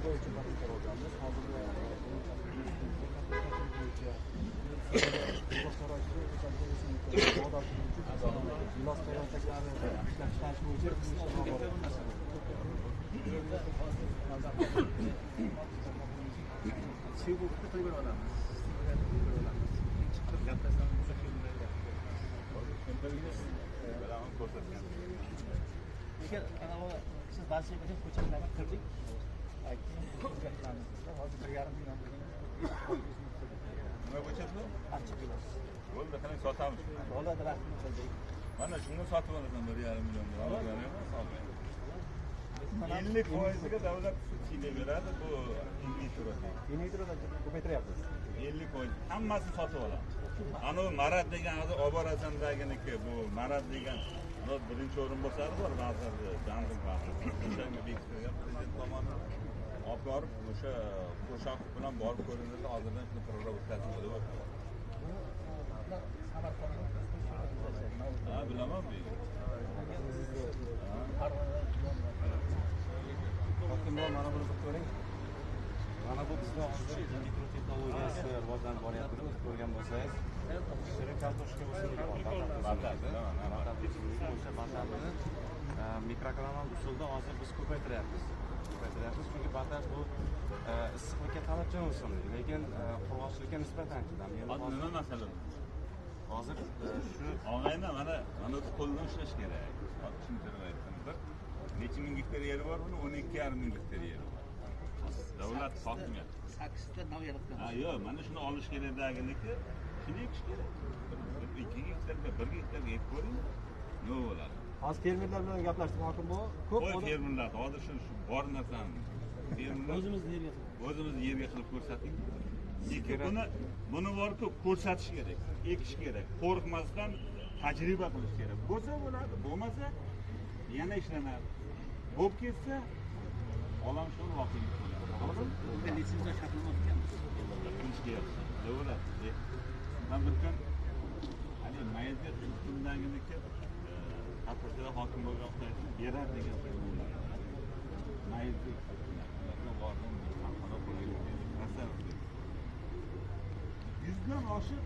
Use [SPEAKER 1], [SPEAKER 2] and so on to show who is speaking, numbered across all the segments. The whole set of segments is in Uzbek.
[SPEAKER 1] Bo'yicha patentlar olganmiz. Hozirda bo'yicha gilos parvontaklarini ishlab chiqarish bo'yicha
[SPEAKER 2] Siz ba'zi ko'chalarga kirdik. Hozir 1,5 million bo'lgan.
[SPEAKER 3] Nima ko'chatmi?
[SPEAKER 2] Achchiq gilos.
[SPEAKER 3] Bo'ldi, qani sotamiz.
[SPEAKER 2] Bola daraxtini qildik.
[SPEAKER 3] Mana shunga sotib olasan 1,5 million. 50%ga davlat subsidiya beradi bu in vitroda.
[SPEAKER 1] In vitroda ko'paytiryapmiz.
[SPEAKER 3] 50% hammasini sotib olamiz. Ana u Marat degan hozir oborasandaginiki bu Marat degan birinchi o'rinbosari bor vazirni, Jang'il vazir. O'shanga bekitilgan prezident tomonidan olib borib o'sha Qo'shaqov bilan borib ko'rinadi, hozirdan shuni prorab o'tkazib o'tyapti. Ha, bilaman bu.
[SPEAKER 1] Hokimlar mana buni bir ko'ring. Mana bu bizda hozir in vitro texnologiyasi rivojlanib boryapti. O'zi ko'rgan bo'lsangiz, shirin kartoshka o'simligi bor. Batat o'simligi o'sha batatni mikroklonal usulda hozir biz ko'paytiryapmiz. Chunki batat bu issiqlikka talabchan o'simlik, lekin qurg'oqchilikka nisbatan chidamli.
[SPEAKER 3] Hozir nima masala?
[SPEAKER 1] Hozir shu
[SPEAKER 3] og'ayni mana qo'ldan ushlash kerak. Hozir tushuntirib aytdim. Bir necha ming gektar yeri bor, buni 12,5 ming gektar yeri bor. Davlat hokimiyati.
[SPEAKER 2] 8 ta nav yaratgan.
[SPEAKER 3] Ha, yo'q, mana shuni olish kerakdaginiki, shuni ekish kerak. 2 gektarga, 1 gektarga ekib ko'ring, nima bo'ladi?
[SPEAKER 1] Hozir fermerlar bilan gaplashdim, hokim bu. Ko'p
[SPEAKER 3] fermerlar hozir shu bor narsani fermerlar
[SPEAKER 2] o'zimizni yerga qilib,
[SPEAKER 3] o'zimizni yerga qilib ko'rsating. Lekin buni borku ko'rsatish kerak, ekish kerak, qo'rqmasdan tajriba qilish kerak. Bo'lsa bo'ladi, bo'lmasa yana ishlanadi. Bo'lib ketsa olamshor voqea bo'ladi.
[SPEAKER 2] Bunga litsenziya shartnoma qilganmiz.
[SPEAKER 3] Davlat. Men bir kun hali mayizga kundaginiki Kartoshkada hokim bo'lgan paytda berar degan mayizga bordim, korxona qo'yildi. 100dan oshiq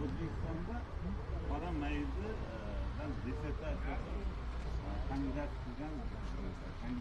[SPEAKER 3] O'zbekistonda qora mayizni dissertatsiya kandidat qilgan.